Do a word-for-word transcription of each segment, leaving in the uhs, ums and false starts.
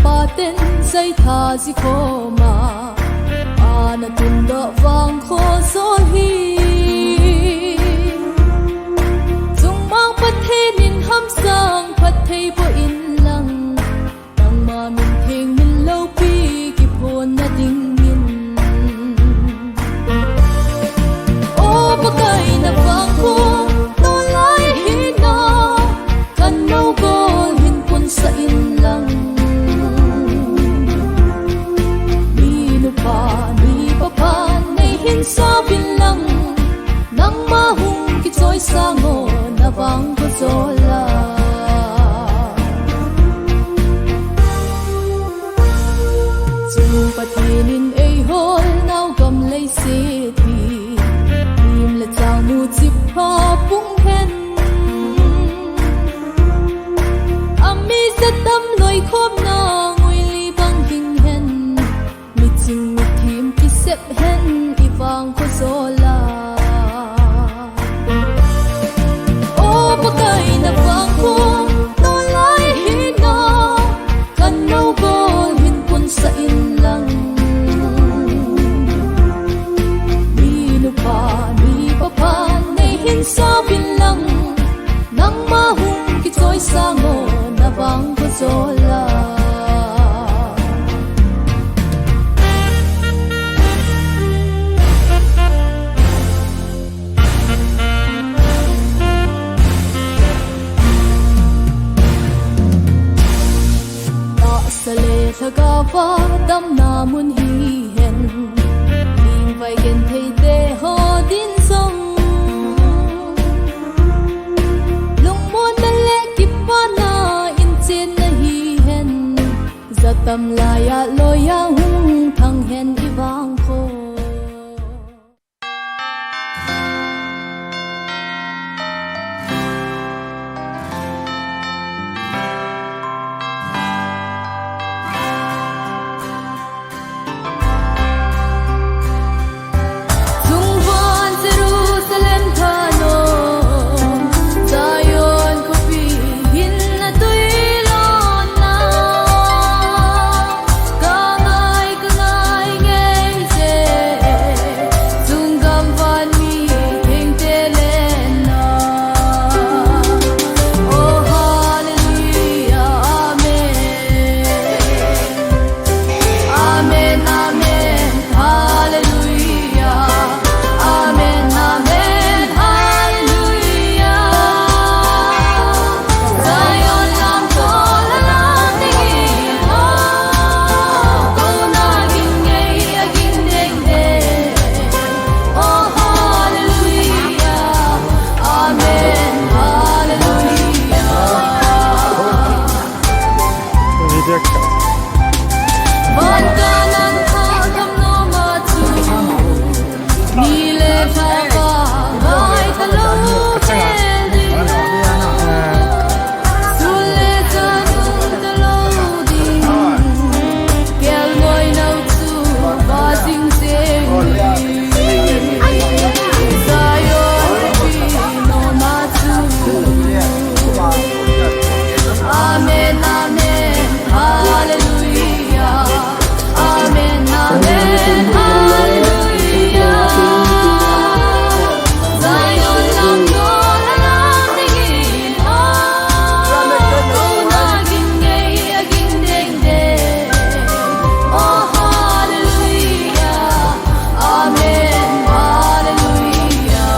Paten seitha jikhoma, ana tundoh vangkho jol hi. Chungmang Pathen in hamsang phatthei boh inlang, nangma min theng min loupi kiphonna dingin. O Pakai, na vangkho tolai hina, kano gol hin punsah inlang. Mi nupa, mi papa nei hin sauvin lang, nangma hung kichoisang o, na vangkho jol a. Chung Pathen in eihol nau gam leiset hi, him le chang muchip pha pung hen. Ami jatam loikhomna ngui li bang hing hen. Miching mithim kisep hen i vangkho jol a. O Pakai, na vangkho tolai hina, kano gol hin punsah inlang. Mi nupa, mi papa nei hin sauvin lang, nangma hung kichoisang o, na vangkho jol a. Tahsa le lhagaova damna mun hihen, lingvai gentheite ho din jong, lungmonna le kipana in chenna hihen, jatam laiya loiya hung thang hen i vangkho. Chungvan Jerusalem thanom, Zion khopi hin na tui lonna. Ka ngai, ka ngai ngei je, chung gam van mi thengte lenna. Oh, hallelujah, amen. Amen, amen, hallelujah. Amen, amen, hallelujah. Zion lam tol lam dingin, oh, kona ging ngei a ging deng deng. Oh, hallelujah. Amen, hallelujah. Reject. Amen, amen, hallelujah. Amen, amen, hallelujah. Zion lam tol lam dingin, oh, kona ging ngei a ging deng deng. Oh, hallelujah. Amen, hallelujah.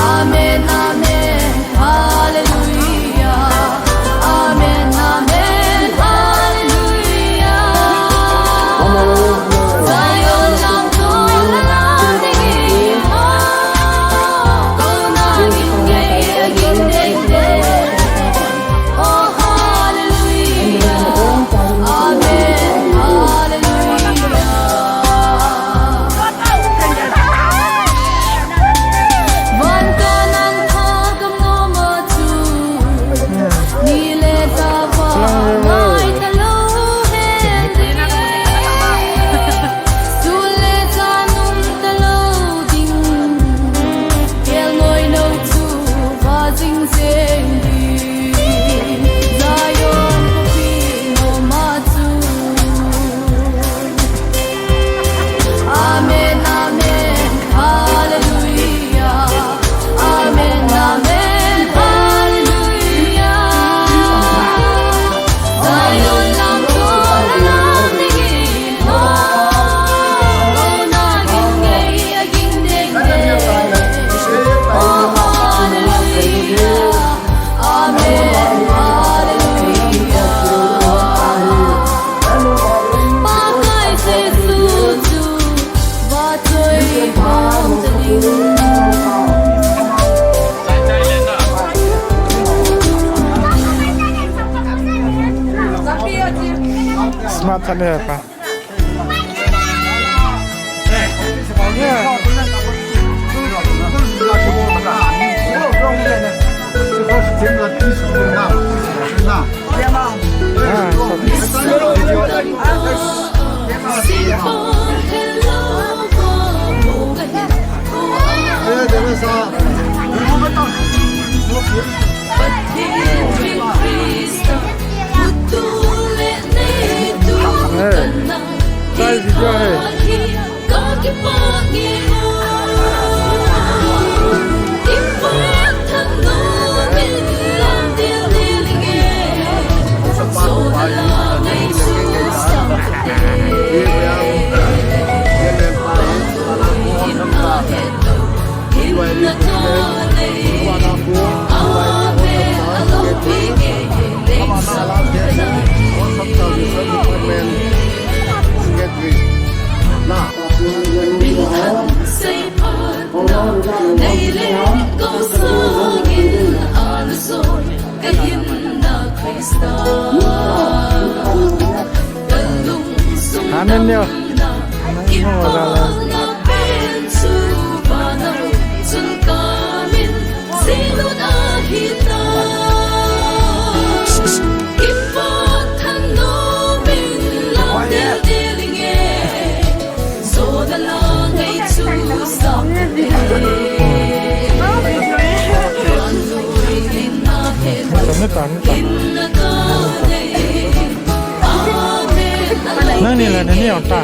Amen, amen, hallelujah. Amen, amen, hallelujah. Zion Smart than e pa. Amen. Nang ni la, nang ni on ta.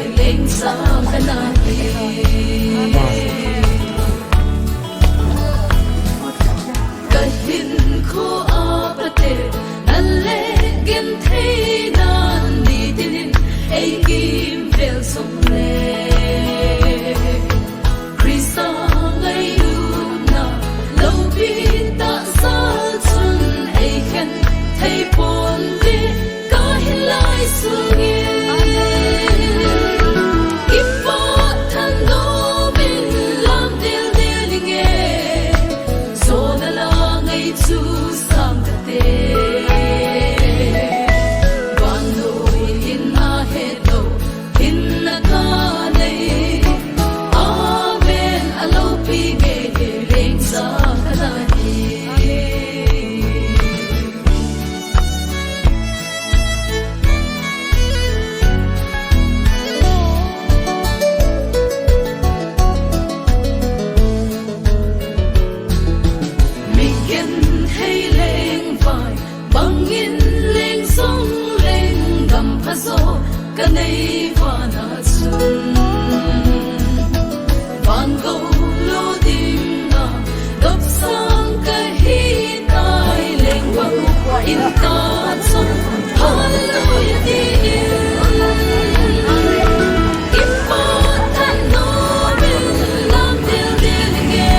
Ka hinkho a pate, na le genthei nan ni tinin, ei kimvel song le. Krista ngailutna, lopi tahsa chun ei khen thei ponte, ka hin lai sungin. Kipa thanopin lam dildil inge, sona la ngai chu sang kate. Vannoi in a het lo, in na ka nei. Amen, a lopi nge, leng sa ka na hi. Mi genthei leng vai, bangin leng song leng gam pha zo, ka nei vana chun. Van go lo ding na, dop sang ka hi tai leng bang in ka chun. Hallelujah, ti in. Kipa thanopin lam dildil inge.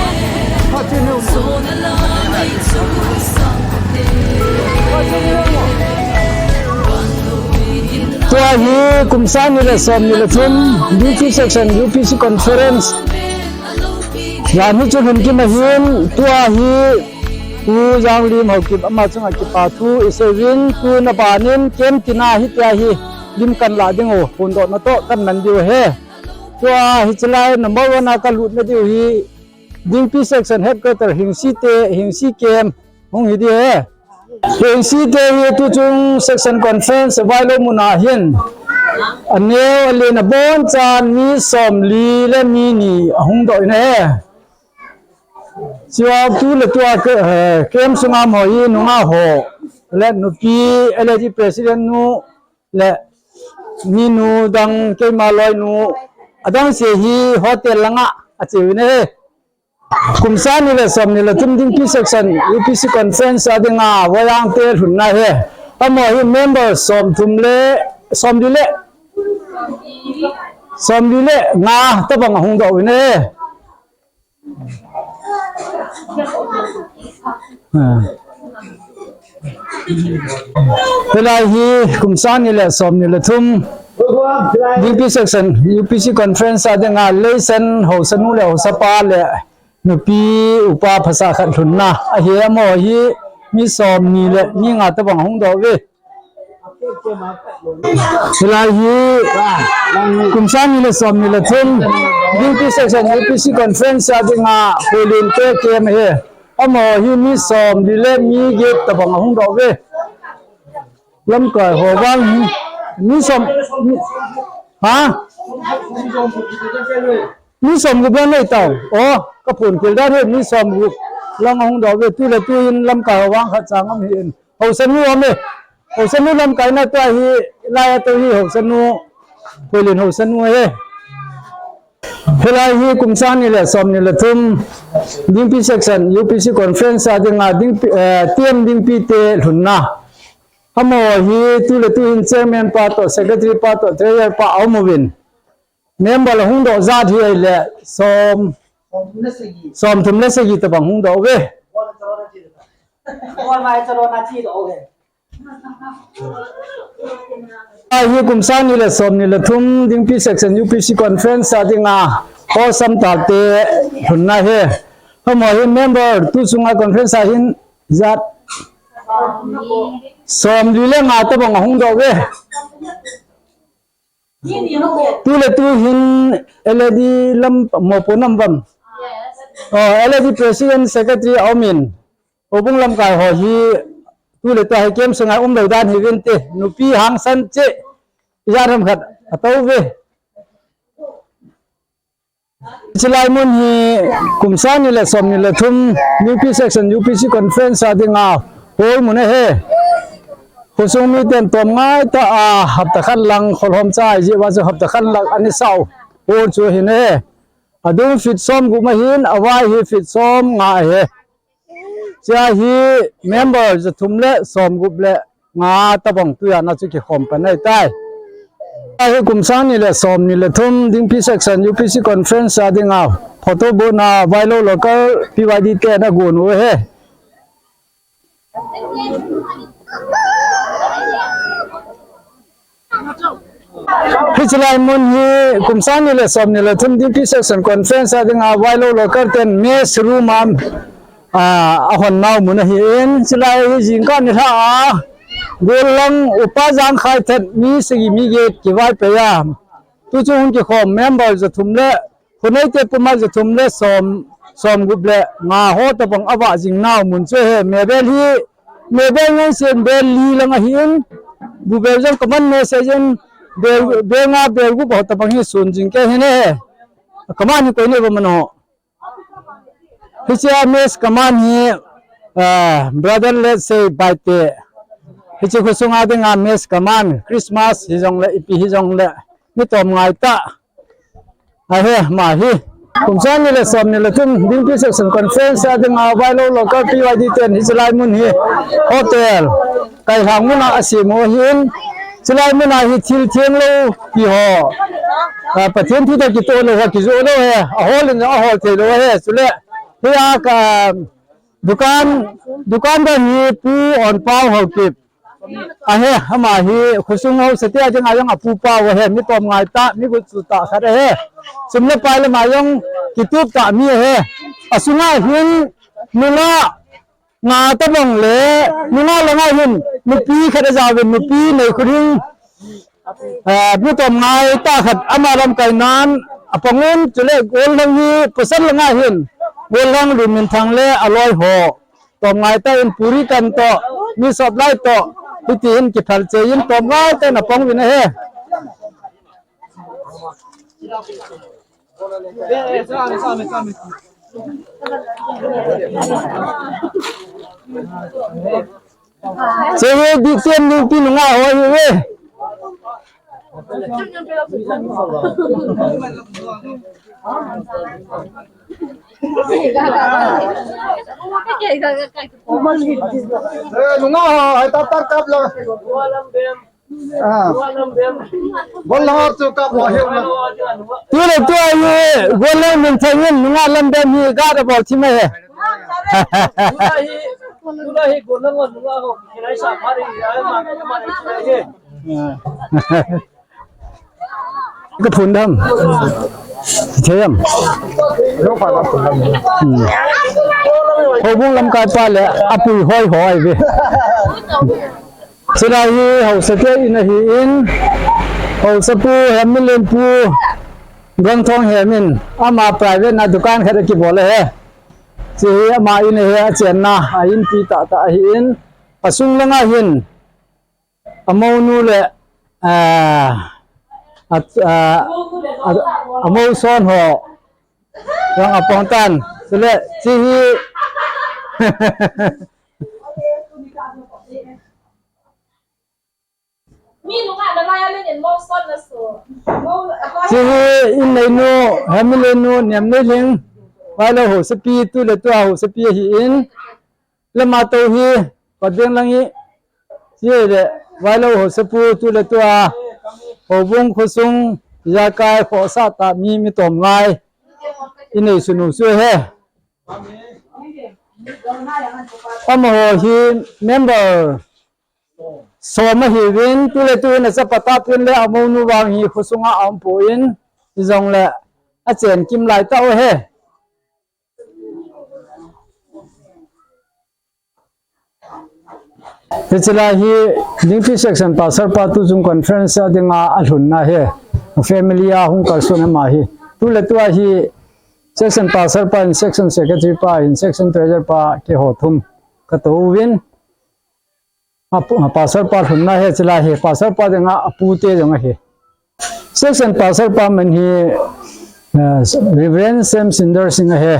Sona la ngai chu sang kate. Tua hi kum sang ni le som ni le thum, D P section, U P C conference. Jan hi chu lhun kim ahin, tua hi Pu Janglim Haokip ama chunga kipa thu i seuvin, tuna banin camp tina hitia hi lim kan la ding u, phondohna toh kan man diu ahi. Tua hiche lai number one a ka lutna diu hi, Dingpi section headquarter Hingsi te, Hingsi camp hung hi ding ahi. Hingsi te hi tuchung section conference a vailou mun a hin, aneo alen abonchan mi somli le mi ni ahung doh in ahi. Chua tu le tua ke, eh, camp sunga um ho hi nungah ho le nupi, L A D president nu le minu dang, keima loinu, adang se hi hotel langa acheu in ahi. Kum sang ni le som ni le thum Dingpi section U P C conference a dinga Woiang te lhunna ahi. Amaho hi member somthum le, somli le, somli le nga tabang ahung doh in ahi. Ah. Hilai hi kum sang ni le som ni le thum Dingpi section U P C conference a dinga Leisen haosa nu le haosa pa le nupi upa phasah khat lhunna ahi. Amaho hi mi somni le mi nga tabang ahung doh uve. Hilai hi kum sang ni le som ni le thum Dingpi section U P C conference a dinga Hoilin te kem hi. Amaho hi mi som ni le mi get tabang ahung doh uve. Lamkai ho vang hi mi som, mi, ha? Mi som gup lang nei tau. O, ka phun kil dan hi mi som gup lang ahung doh uve, tu le tu in lamkai ho vang khat chang um hi in. Haosa nu um e. Haosa nu lamkai na tua hi lai a tu hi haosa nu. Hoilin haosa nu hi. Hilai hi kum sang ni le som ni le thum Dingpi section U P C conference a dinga Dingpi, eh, T M Dingpi te lhunna. Amaho hi tu le tu in chairman pa toh, secretary pa toh, treasurer pa aum uvin. Member ahung doh jat hi ahile som, som thum le sagi tabang hung doh uve. Hilai hi kum sang ni le som ni le thum Dingpi section U P C conference a dinga Hosam Talte lhunna hi. Amaho hi member tu chunga conference a hin jat som li le nga tabang ahung doh uve. Tu le tu hin L A D lam mopo nam vam. Oh, L A D president secretary aum in. Houbung lamkai ho hi tu le tu hi kem sunga um lou dan hi vin te. Nupi hangsan che. Ijat ham khat atou uve. Chilai mun hi kum sang ni le som ni le thum Dingpi section U P C conference a dinga hall mun ahi. Khosung miten tom ngai ta a hapta khat lang kholhom cha ai ji va chu hapta khat lang ani sau hall chu hin ahi. Adung feet som gup ahin, avai hi feet som nga ahi. Chia hi member ja thum le som gup le nga tabang tuiya na chu kikhom pan ahitai. Ahi kum sang ni le som ni le thum Dingpi section U P C conference a dinga photo booth na Vailou local P Y D te na gon u ahi. Hichilai mun hi kum sang ni le som ni le thum Dingpi section conference a dinga Vailou local ten mess room a, a, ahon nau mun ahin, chilai hi jingkah nilhah a golhang upa jangkhai thet mi sagi mi get kivai pei a. Tu chu hung kikhom member ja thum le Khonei te puma ja thum le som, som gup le nga ho tabang avah jing nau mun chu ahi. Mebel hi, mebel ngan sen bel li lang ahin, bubel jong kaman message in bel, bel nga bel gup ho tabang hi sun jing kei hin ahi. Kaman hi koi nei ba man ho. Hiche a mess kaman hi, ah, brother let's say Baite. Hiche khosung a dinga mess kaman Christmas hijong le ipi hijong le mi tom ngai ta. Ahi, ama hi. Kum sang ni le som ni le thum, Dingpi section conference a dinga Vailou local P Y D ten hichilai mun hi hotel kailhang mun a asem u ahin, chilai mun a hi thil thenglou pi ho, a, Pathen thu toh kitoh lou ho kijoh lou ahi, ahol in ahol thei lou ahi, chule hi a ka dukan, dukan dan hi Pu Onpao Haokip. Ahi, ama hi khosung ho sati a dinga jong apupa u ahi, mi tom ngai ta, mi got chu ta khat ahi. Sum le pai lama jong kitup ta mi ahi. Asunga hin nungah nga tabang le, nungah langa hin nupi khat ajaovin, nupi nei khuring, eh, mi tom ngai ta khat ama lamkai nan apang un, chule golhang hi pasal langa hin golhang Lunminthang le aloi ho. Tom ngai ta in puri kan toh, mi sop lai toh, hiti hin kiphal che in tom ngai ta in apang uvin ahi. Che hi dikten ding pi nungah ho hi ve. Eh, nungah ho, hai tap tap kap la. Ah. Golhang ho chu kap ho hi na. Tu le tu ahi, golhang Minthang in nungah Lambem hi ga da bol thim ahi. Tula hi, tula hi golhang ho, nungah ho, kinai sa pha ri, ai ma, ma, ma, ma, ma. Ka phun dam. Thei am. Hmm. Houbung lamkai pa le apui hoi hoi ve. Chulai hi haosa te in ahin, haosapu Hemmilen pu Gangthong Hem in ama private na dukan khat akibol ahi. Hiche hi ama in ahi, achenna a inpi tahtah ahin, asung langa hin amounu le, ah, a, ah, a, amouson ho jong apang tan. Chule hiche hi Hiche hi inneinu, Hemmilen nu Nemneilhing, Vailou haosapi, tuletua haosapi ahin, lama tou hi, Patbeng lang hi, hiche le Vailou haosapu, tuletua houbung khosung, ijakai khohsah tah mi, mi tom ngai inei sunu chu ahi. Amaho hi member som ahiuvin, tuletu hin achapa tah pen le amounu vang hi khosunga aumpoi, hijongle achen kim laitah u ahi. Hiche lai hi Dingpi section pastor pa tuchung conference a dinga alhunna ahi. Family a hung kalson ama hi. Tuletua hi section pastor pa in, section secretary pa in, section treasurer pa, keiho thum katou uvin. A pu-, a pastor pa lhunna ahi, hiche lai hi pastor pa dinga apute jong ahi. Section pastor pa min hi, eh, Reverend Sam Sundar Singh ahi.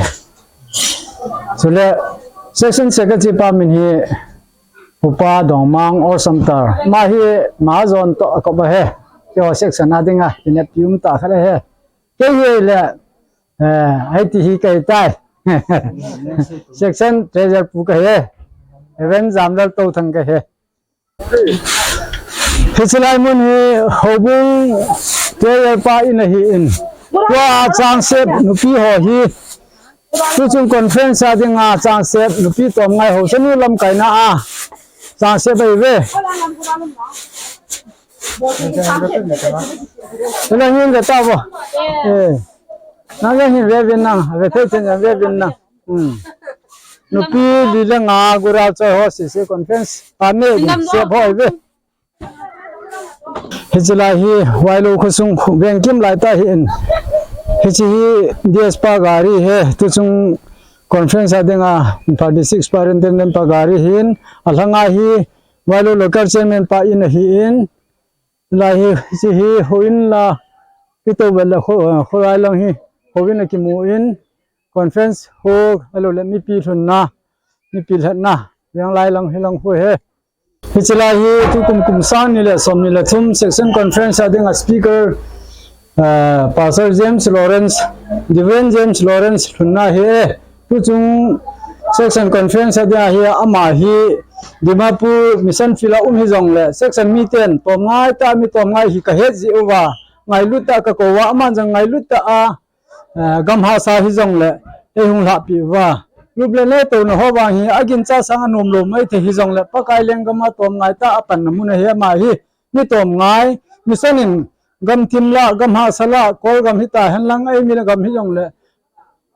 Chule section secretary pa min hi Upa Dongmang Orsamtar. Ama hi Mahajon toh akop ahi. Keiho section a dinga kineppi umtah khat ahi. Kei hi le, eh, hiti hi kahitai. Section treasurer pu kahi. Reverend Jamlal Touthang kahi. Hiche lai mun hi houbung treasurer pa in ahin. Tua changsep nupi ho hi tuchung conference a dinga changsep nupi tom ngai haosanu lamkaina a changsep ahiuve. Hilang hin katao vo. Eh. Nang jong hin veuvin nang, vethei chen jong veuvin nang. Hmm. Nupi li le nga gura choi ho sese conference. Amen. Sep ho ahiuve. Hiche lai hi Vailou khosung veng kim laitah ahin. Hiche hi D S pa gari ahi, tuchung conference a dinga Imphal District Superintendent pa gari ahin. Alhanga hi Vailou local chairman pa in ahin. Lai hi, hiche hi houin la, itou vet le kho, kholai lang hi houin akimun, conference hou, ahilouleh mipi lhunna, mipi lhatna, veng lai lang hi lang khu ahi. Hiche lai hi tukum kum sang ni le som ni le thum section conference a dinga speaker, eh, Pastor James Lawrence, Reverend James Lawrence lhunna ahi. Tuchung section conference a dinga hi ama hi Dimapur Mission Field a um hijongle section miten tom ngai tah, mi tom ngai hi kahet jeh uva, ngailut tah a kakou uva, aman jong ngailut tah a, eh, gam hahsa hijongle eihung lhahpeh uva, lup le neh touna ho vang hi aginchat sang a nomlou maithei hijongle Pakai lenggam a tom ngai tah a panna mun ahi ama hi. Mi tom ngai, mission in gam thim lah, gam hahsa lah, Kawl gam hita henlang eimi le gam hijongle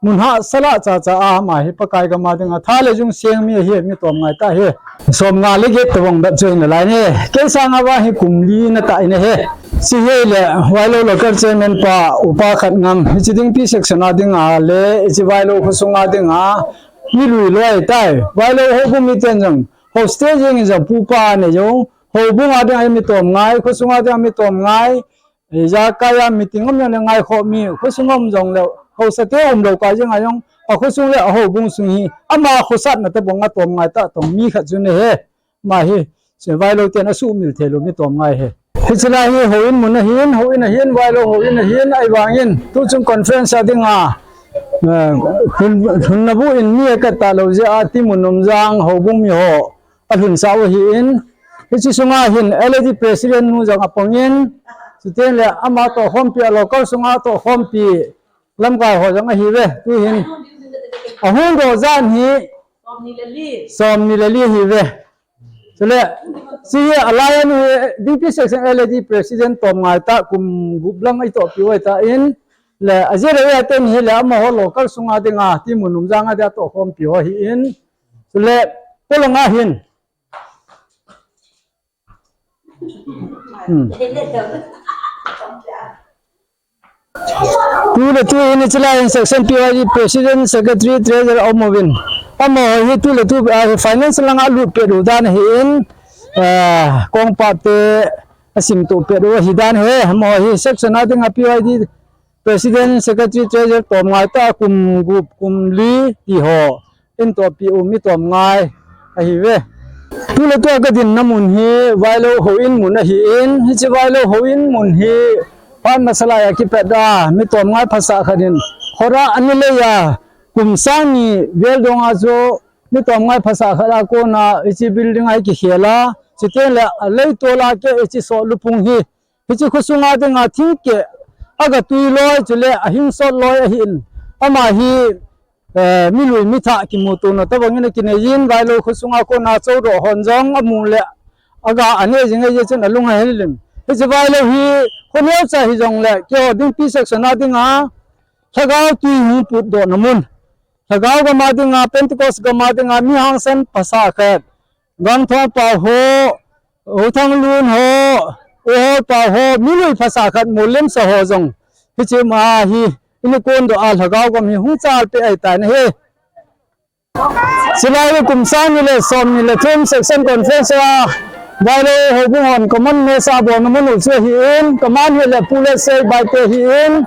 mun hahsa lah chacha a ama hi Pakai gam a dinga tha le jung seng mi ahi, mi tom ngai tah ahi. Som nga le get tobang bep chu hin nalai ne. Kei sanga vang hi kum li natah in ahi. Hiche hi le Vailou local chairman pa Upa Khatngam, hiche Dingpi section a dinga le hiche Vailou khosung a dinga mi lui loi tai. Vailou houbung miten jong hostage jeng in jong pupa nei jong, houbung a dinga mi tom ngai, khosung a dinga mi tom ngai, eh, ijakai a meeting um jongle ngaikhoh mi, khosung um jongle haosa te umlou kah jeng a jong, akhosung le ahoubung sung hi ama khosatna tobang a tom ngai tah tong mi khat chu ahi. Ama hi, hiche Vailou ten asuhmil theilou mi tom ngai ahi. Hiche lai hi houin mun ahin, houin ahin, Vailou houin ahin, ahivangin tuchung conference a dinga, eh, lhun, lhunna bu in mi akat talou jeh a Timun Umjang houbung mi ho alhunsah u ahin, hiche sunga hin L A D president nu jong apangin, chuteng le ama tohkhompi, a local sunga tohkhompi lamkai ho jong ahiuve, tuhin ahung doh jan hi som ni le li ahiuve. Chule, hiche hi alliance hi Dingpi section L A D president tom ngai tah, kum gup lang itohpi u ahitan, le ajeh le ahitan hile amaho local sunga dinga Timun Umjang a dia tohkhompi ho ahin, chule polanga hin Hmm. Tu le tu in chilai in section P Y D president, secretary, treasurer aum uvin. Amaho hi tu le tu, ah, finance langa lut pet u dan ahin, ah, kongpate asim tu pet u ahi dan ahi. Amaho hi section a dinga P Y D president, secretary, treasurer tom ngai ta kum gup kum li ti ho in topi u mi tom ngai ahi ve. Tu le tu a ka dinna mun hi Vailou houin mun ahi in, hiche Vailou houin mun hi phat masa lai a kipat a mi tom ngai phasah khat in khora ani lei a kum sang ni vel dong a chu mi tom ngai phasah khat a kona hiche building a kikhel a, chuteng le a lei tol a ke hiche soh lupung hi hiche khosunga dinga thingkeh aga tui loi, chule ahing sot loi ahin. Ama hi, eh, milui mithah kimuto na tabang in akinei in, Vailou khosunga kona choudoh hon jong amu le aga ane jing ahi chun alung ahel in. Hiche Vailou hi khoneo cha hi jong le, keiho ding P section a dinga, lhagao tui hung putdoh na mun. Lhagao gam a dinga, Pentecost gam a dinga, mi hangsan phasah khat. Gangthong pau ho, U Thang Lun ho, U Hol pau ho, milui phasah khat mulim sa ho jong. Hiche ma hi, ini kon do a lhagao gam hi hung chal pe ai tai na hi. Silai kum sang ni le som ni le thum section conference a, Vailou houbung hon common mesa bon mun u chu hi in, common hi le pu le sei bai te hi in,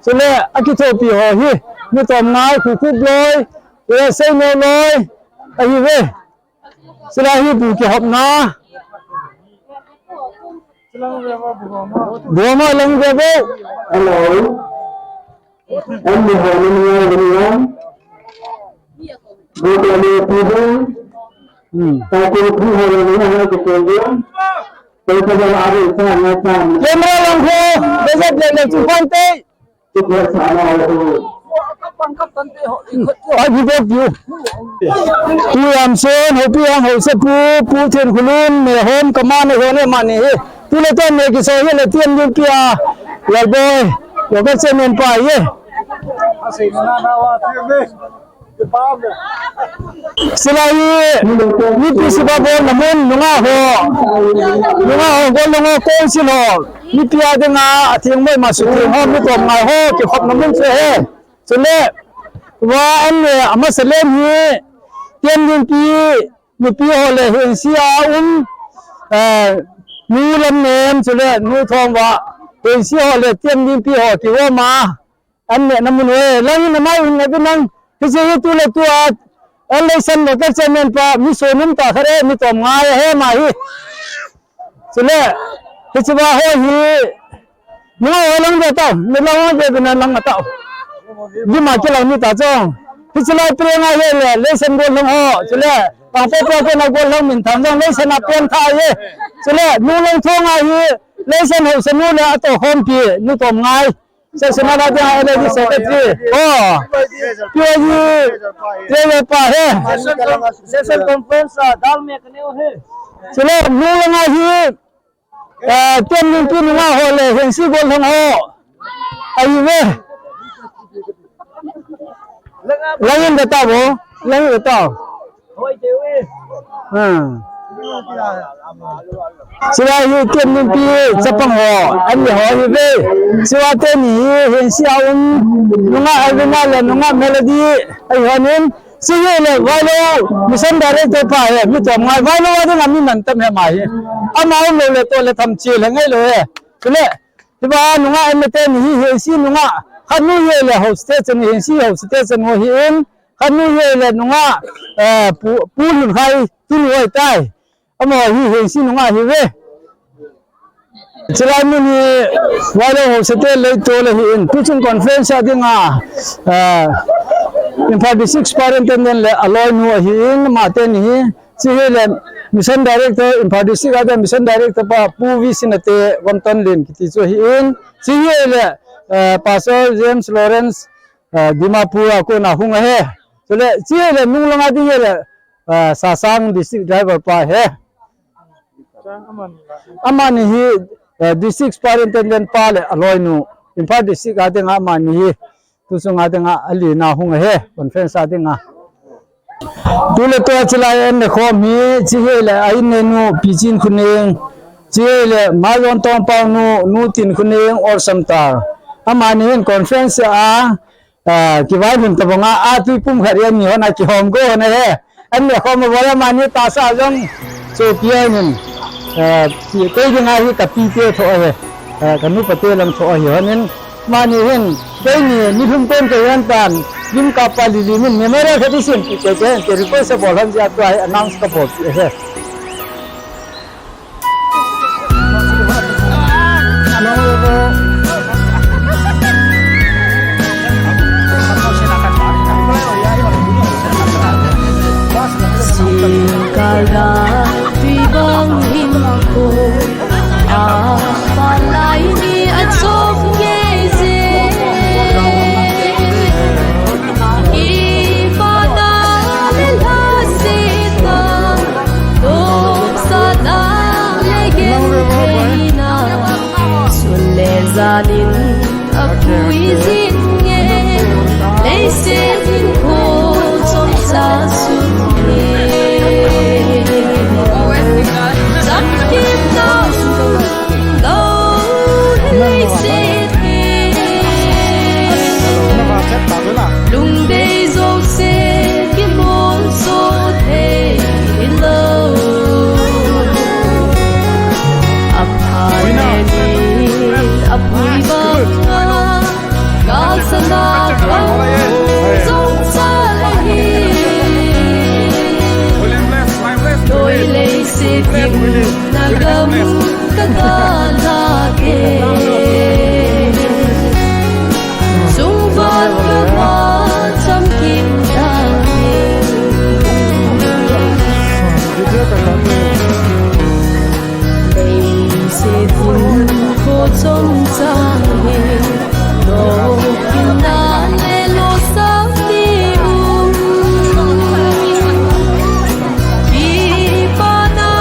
chule akithopi ho hi, mi tom ngai khu khu loi, le sei no loi, ahi ve. Silai hi bu kihopna. Boma lang ve bo. Hello. Em ni ho ni ni ni ni. Bu ko ni pu bu. Hmm. Ta ko pu ho ni ni ha ko ko bu. Ko ko ba a ri sa na sa. Camera lang ho. Be ja de le chu kon te. Ai, video view. Pu Yam Sen, Hopi Yang Hausa Pu, Pu Thien Khulun, me hom, kamane hone mane he. Tu le ton me kiso he le tien yu pia. Lalboi, yo ka chen men pa ye. Silai, ni pi si ba bon na mun, nunga ho. Nunga ho, gol nunga council ho. Mipi a dinga, atheng mai ma sutheng ho, mi tom ngai ho, kikhopna mun chu he. Chule, va an le, amasa lem hi, Tiamdingpi, nupi ho le, Hengsi a um, eh, Nu Lamnem, chule, Nu Thongva, Hengsi ho le, Tiamdingpi ho, kiho ma, an le, na mun he, lang in na mai in na bin lang, hiche hi tu le tu a, election local chairman pa, mi so num ta khat e, mi tom ngai he ma hi. Chule, hiche va ho hi, nunga ho lang ve tao, mi lang ve bina lang tao. Dima kilang mi ta chong. Hiche lai pre nga he le, leisen gol lang ho, chule, pang po po ko na gol lang min thang jong, leisen a pen tha ye. Chule, nu lang thong a hi, leisen ho se nu le ato khompi, nu tom ngai. Section a dia L A D secretary. Oh. P Y G. Treasurer pa he. Session con-, session conference a dal me kane o he. Chule, nu langa hi, eh, Tiamdingpi nunga ho le, Hengsi gol lang ho. Ahi ve. Langin da ta bo. Langin da ta. Ha. Silai hi Tiamdingpi chapang ho, an ni ho hi ve. Siwa teni hi Hengsi a um, nunga Alvina le nunga Melody, ahi honin. Sihi le Vailou, mission director pa he, mi tom ngai Vailou a dinga mi man tam he ma hi. Ama um lou le to le tham chi le ngai lou he. Chule, Hiva nunga M L A teni hi Hengsi nunga, khat nu hi le house te chanu Hengsi house te chanu hi in, khat nu hi le nunga, eh, Pu, Pu Lhunkhai tunu hoi tai. Amaho hi Hengsi nunga hi ve. Chilai mun hi Vailou house te lei to le hi in, tuchung conference a dinga, eh, Imphal District Superintendent le aloinu ahi in, ama teni hi, Sihi le Mission Director, Imphal District a dia Mission Director pa Pu V Sinate Vamtonlen kiti chu ahi in. Sihi le, eh, Pastor James Lawrence, eh, Dimapur a kona hung ahi. Chule, sihi le nung langa ding hi le, eh, Sasang District Driver pa ahi. Amani hi, eh, District Superintendent pa le aloinu. Imphal District a dinga amani hi. Tuchunga dinga alina hung ahi, conference a dinga. Tule tua chilai an ne khom hi, chihi le a in ne nu, Pi Chin Khuneng, Chule Maijon Tongpang nu, nu Tinkhoneng Olsam ta. Amani hin conference a, a, kivaihom tabang a, a tuipum khat a ni hon a kihom go hon ahi. An le khom a bol a mani tahsa jong chu pi a hin, a, pi, kei dinga hi ka pi te tho ahi. A, ka nu pa te lang tho ahi hon in. Mani hin, keini, ni thum kon kei hon tan, lim kap pa Lily min memorial khat i sem pi te te, te request a bol hon jeh a tua hi announce ka bol pi ahi. Singkala tui bang hin ko, a palai ni a chom ngei je. Kipana le lhasetna, lopsahna le gentheina, sun le jan in a pui jing e, leiset hinkho chomcha sung e. Chamkimna um lou leiset hi, lungdei jouse kimolso thei lou. A pha le ni a pui banga, ka sana ka jong chal ahi. Noi leiset gimna gam ka dalha e. Sungvat gam a chamkim tang e. Leiset hinkho chomcha hi, lopina le losam ni um. Kipana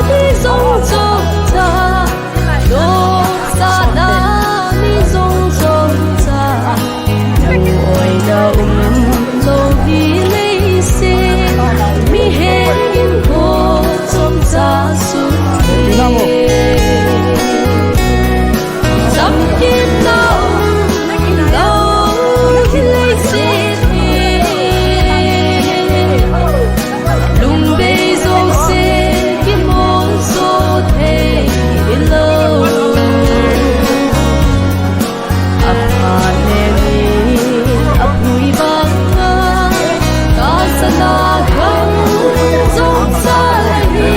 ni jong chomcha, lopsahna ni jong chomcha. Mu-oina um lou hi leiset, mihem hinkho chomcha sung e. Chamkimna um lou hi leiset hi, lungdei jouse kimolso thei lou. A pha le ni a pui banga, ka sana ka jong chal ahi.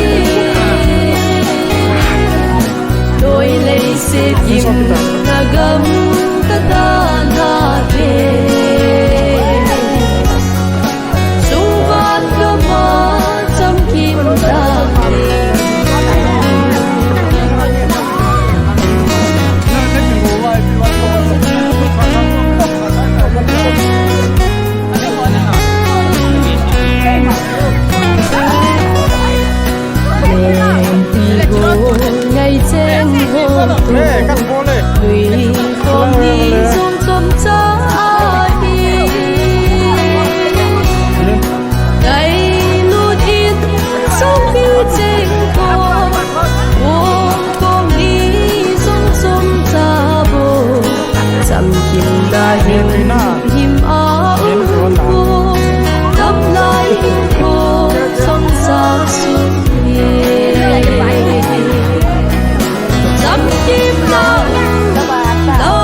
Noi leiset gimna gam ka dalha e. Sungvat gam a chamkim tang e. Lempi go ngai cheng ho tu, tui kom ni jong chomcha ahi. Ngailut in song pi cheng ko, kom ni jong chomcha bou. Chamkimna himhim a um ko, damlai hinkho chomcha sung e. Chamkimna um lou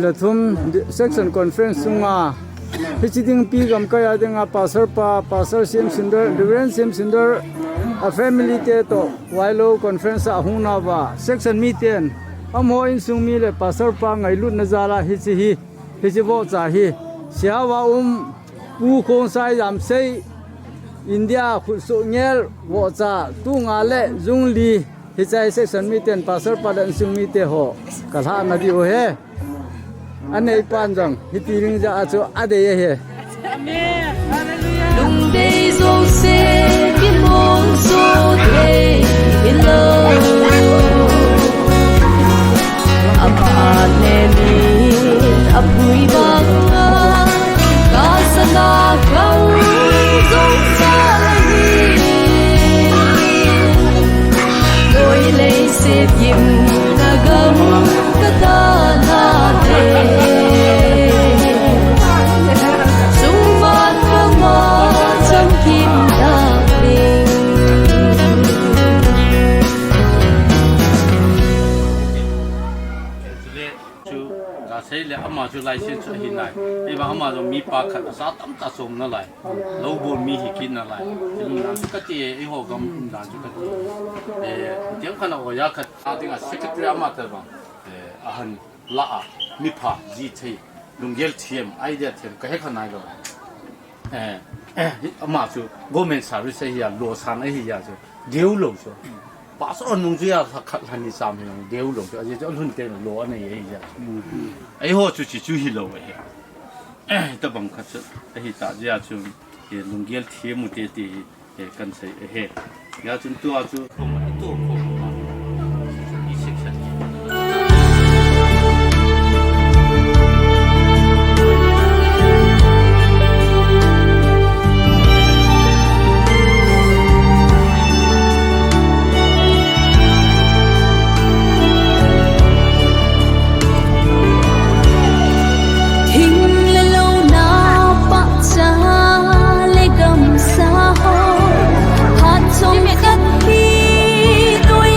Lathum di-, section conference sunga, hichi ding pi gamkai a dinga pastor pa, Pastor Siam Sundar, Reverend Siam Sundar, a family te to, Wailo conference a hung nauva, section mi ten, amaho insung mi le pastor pa ngailutna jal a hichi hi, hichi vohcha hi, Siawa um, Pu Khongsai Jamsei, India khutsoh ngel, vohcha, tu nga le, jung li, hiche a section mi ten, pastor pa le insung mi te ho, ka lhahna diu ahi. Anei pan jong, hiti ding jeh a chu adei ahi. Amen. Hallelujah. Lungdei jouse kimong so thei hilou. Apha le ni apui banga, ka sana kau jong sa hi. Koi lei se gimna gam ka ta na te. Sungmat ka ma chang kim da ding. Chule chu, ka sei le ama chu license chu ahi nai. Iba ama jong mi pa khat sa tam ta som na lai. Lo bol mi hi kin na lai. Tin na chu ka ti e, eiho gam dan chu ka ti. Eh, tiang khan a oya khat a ding a secretary ama ta bang. Eh, ahan la a, mi pha, ji thei, lunggel thiam, idea thiam, ka he kha nai lo. Eh, eh, ama chu government service ahi a, lo san ahi a chu. Deu lo chu. Pastor nung chu ya khat lhani sam hi nung deu lo chu. Aji chu lhun te lo anei ahi a chu. Eiho chu chi chu hi lo ahi. Eh, ta bang khat chu. Ahi ta jia chu. Eh, lunggel thiam u te ti hi. Eh, kan sei ahi. Ya chun tua chu. Khom a to khom a. I section. Thing le lo na pahcha le gamsa ho, phat chomkhat hi toi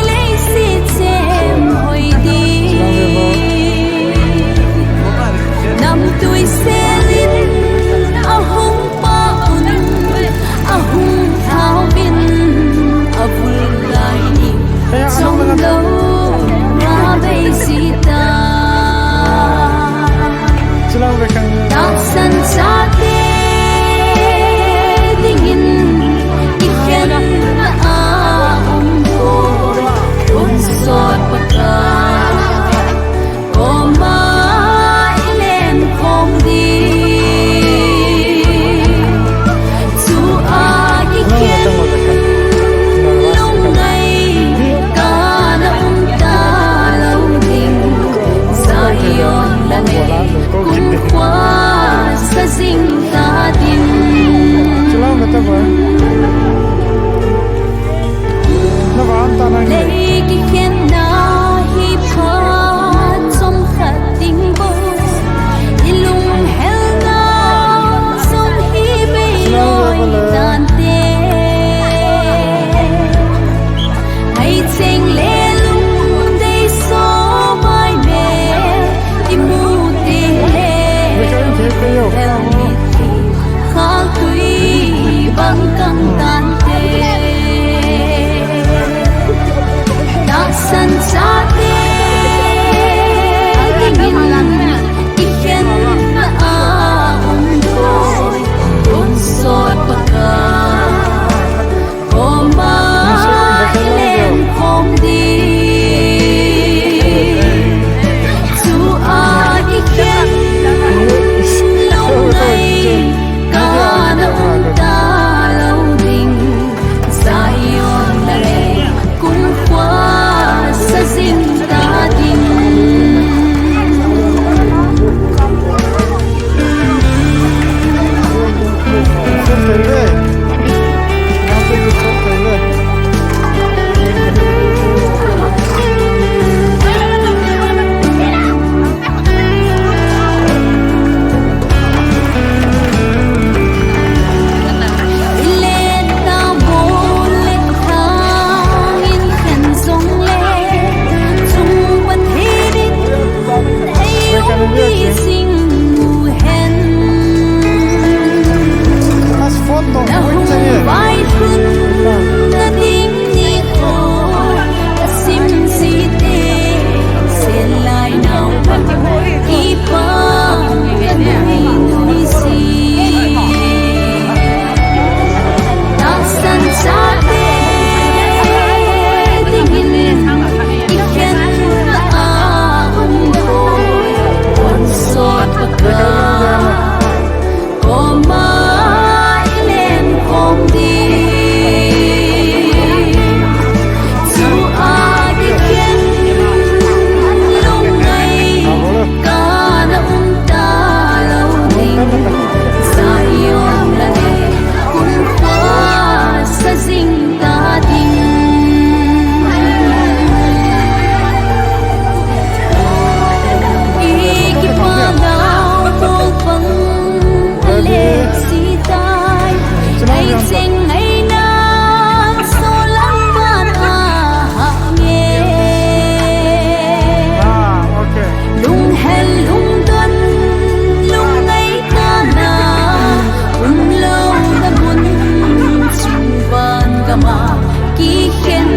Kikhen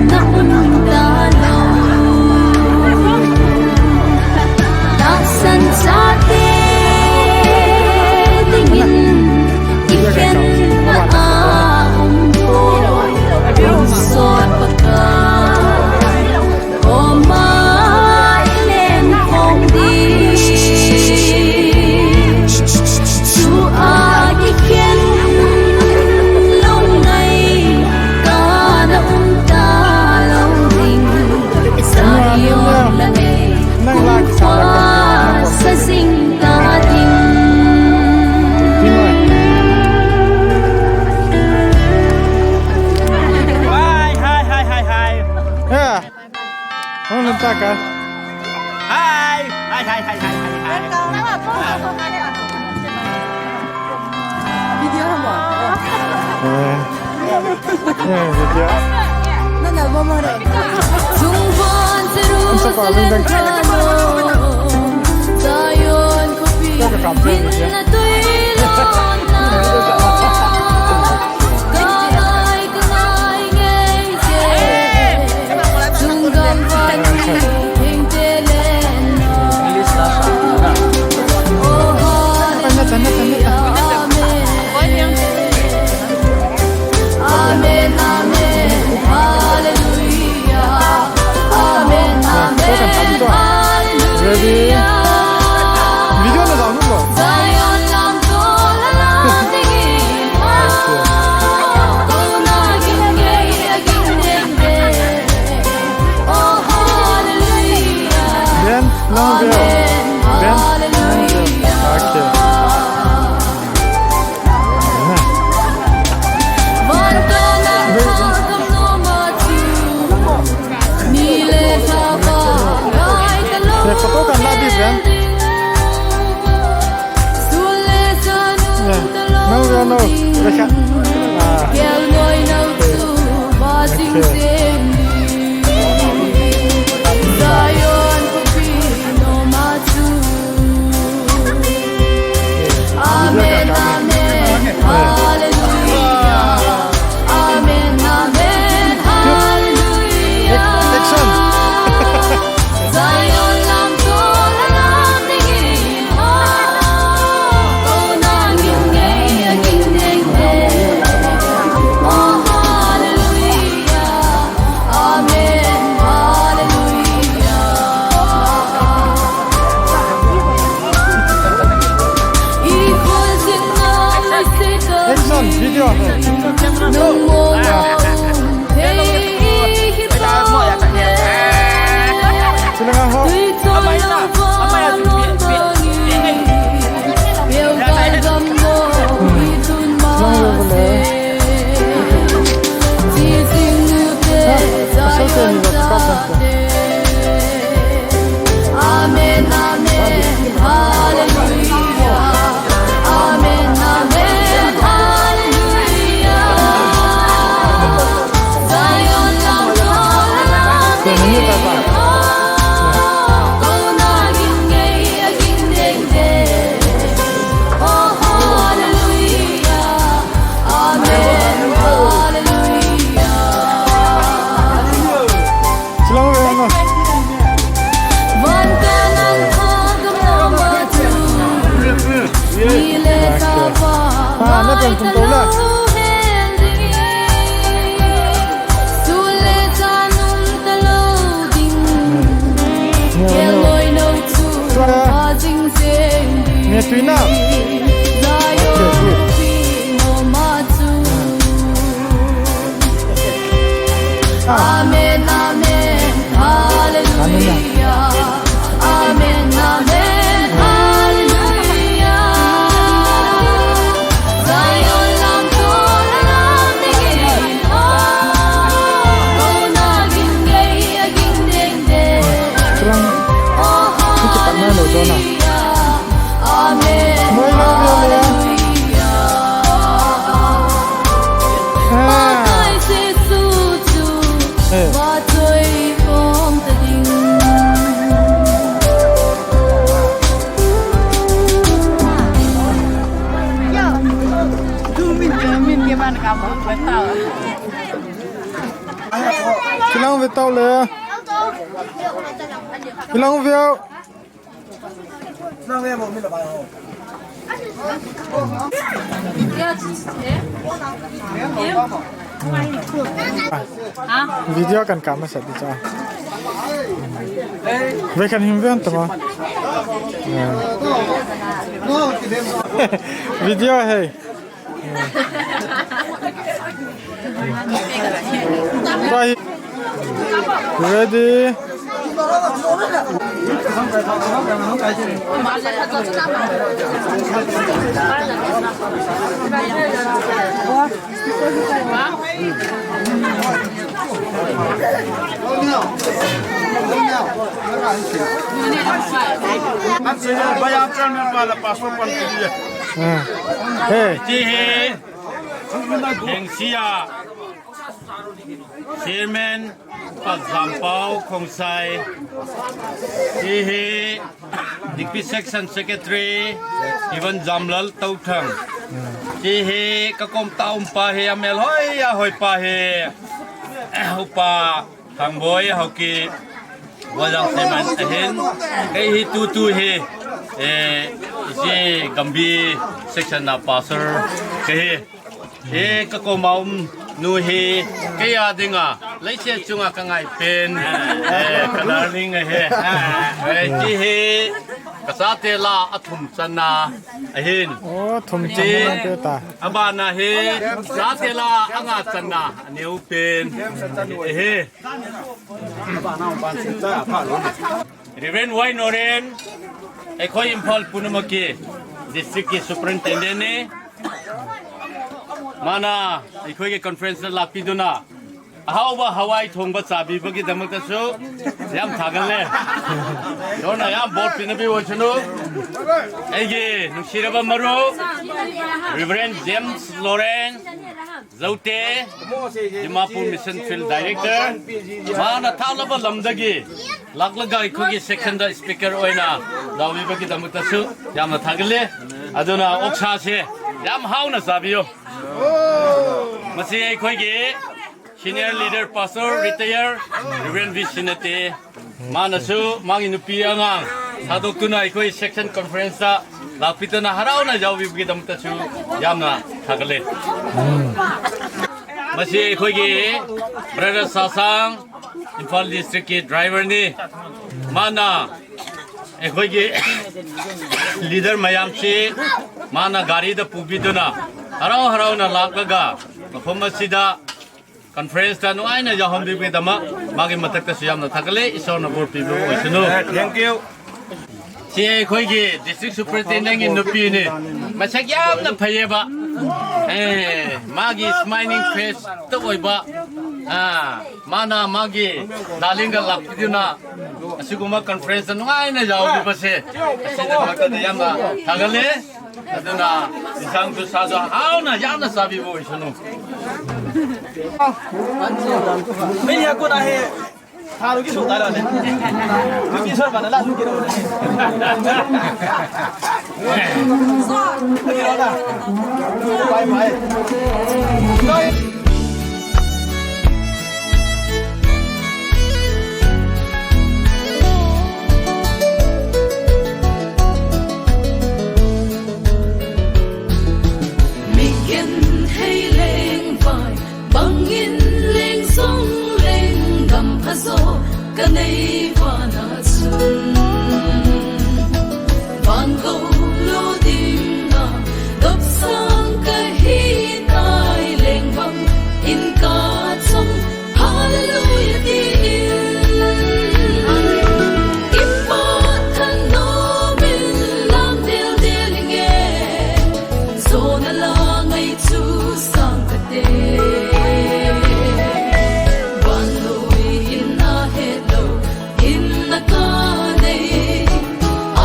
na um ta lo. Tahsan chate dingin kikhen na a um ko. Sot Pakai. Hai, hai, hai, hai, hai. Yeah. Hung lim ta ka. Hai! Hai, hai, hai, hai, hai, hai. Video hamo? Eh. Eh, video. Nana, bo mo re. Ang sa pa, ang ganda. Zion, Kopi, Kakapit mo siya. Amen, amen, hallelujah. Amen, amen, hallelujah. Ready? Video na daw, no? Zion lam to la la ding. Ben, long video. Ben, long video. Okay. Photo kan la di, Ben. No, no, no. Ah. Okay. Amen, amen, hallelujah. Amen, amen, hallelujah. Action. Zion lam to la la ding. Oh, na ging gei, ging gei, ging. Oh, hallelujah. Amen, hallelujah. Action, video. Silang ho. Amen, amen, hallelujah. Amen, amen, hallelujah. Zion lam to la la ding. Oh, hallelujah. Amen. Hallelujah. Silang ho, ano? Ah, na pen tum to la. Hmm. Tua. Ni tui na. Okay, good. Ah. Amen, amen, hallelujah. Amen, amen, hallelujah. Zion lam to la la ding. Oh, na ging gei, ging ding ding. Silang. Oh, hallelujah. Amen. Kilang ve tau le. Kilang ve. Video kan kap masa di cha. Ve kan him ve an tama. Video hei. Ready? Hey. Hiche hi Lengsia Chairman Pa Jampao Khongsai. Hiche hi Dikpi Section Secretary Ivan Jamlal Touthang. Hiche hi kakom tah a um pa hi, amel hoi a hoi pa hi Upa Thangboi Haokip, Gualzang Chairman ahin. Kei hi tutu hi, eh, hiche Gambih Section a Pastor kahi. Hiche kakom a um nu hi kei a dinga leiset chunga kangai pen, eh, ka darling ahi. Eh, hiche hi kachate lah a thum channa ahin. Oh, thum channa. Hiche abana hi chate lah a nga channa aneo pen ahi. Reverend Y Noren, eikhoi Imphal Punamaki District ki Superintendent ni. Mana eikhoi ki conference la lahpi duna ahaoba hawai thongba chabi bagi damak tasu yam thagal le. Dona yam bol pina bi wachunu. Eigi nungsiraba maru Reverend James Lawrence Zote, Dimapur Mission Field Director, mana thalaba lamdagi laklaga eikhoi ki section da speaker oina jaobiba kidamta su yamna thagal le. Aduna oksa se yam haona jabiyo. Masi eikhoi ki Senior Leader Pastor Retired Reverend V Sinate, mana su magi nupi angang sadok tuna eikhoi section conference a lahpi tuna harauna jaobiba kidamta su yamna thagal le. Masi eikhoi ki Brother Sasang, Imphal District ki driver ni, mana eikhoi ki leader mayam si mana gari da pubi tuna harau harauna laklaga makhom asida conference ta nungaina jahon bibi dama, magi matak tasu yamna thagal le, Isorna bol pibo oisunu. Thank you. Hiche eikhoi ki District Superintendent ki nupi ni, masak yamna phayeba. Eh, magi smiling face toh oiba. Ah, mana magi darling ga lahpi duna asiguma conference nungaina jaobiba se. Asida mata da yamna thagal le. Aduna, isang tu sa tu, haona, yamna jaobibo isunu. Mei ya ko na he. Tharu ki so ta la ne. Ki sar ba na la ki ro ne. Bye bye. Mi genthei lengvai bangin leng jong leng, gampha jo kanei vana chun, vangou lo dinga dopsang kahitai, leng bangin kachom Hallelujah, tin. Kipa thanom in lam dildel inge. Jona la ngai chu sang kate. Vannoi in ahet lou, in na kanei.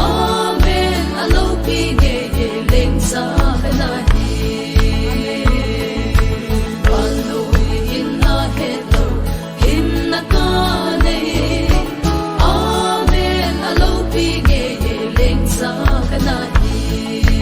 Amen. Alopi ngei, lengcha kanahi. Vannoi in ahet lou, in na kanei. Amen. Alopi ngei, lengcha kanahi.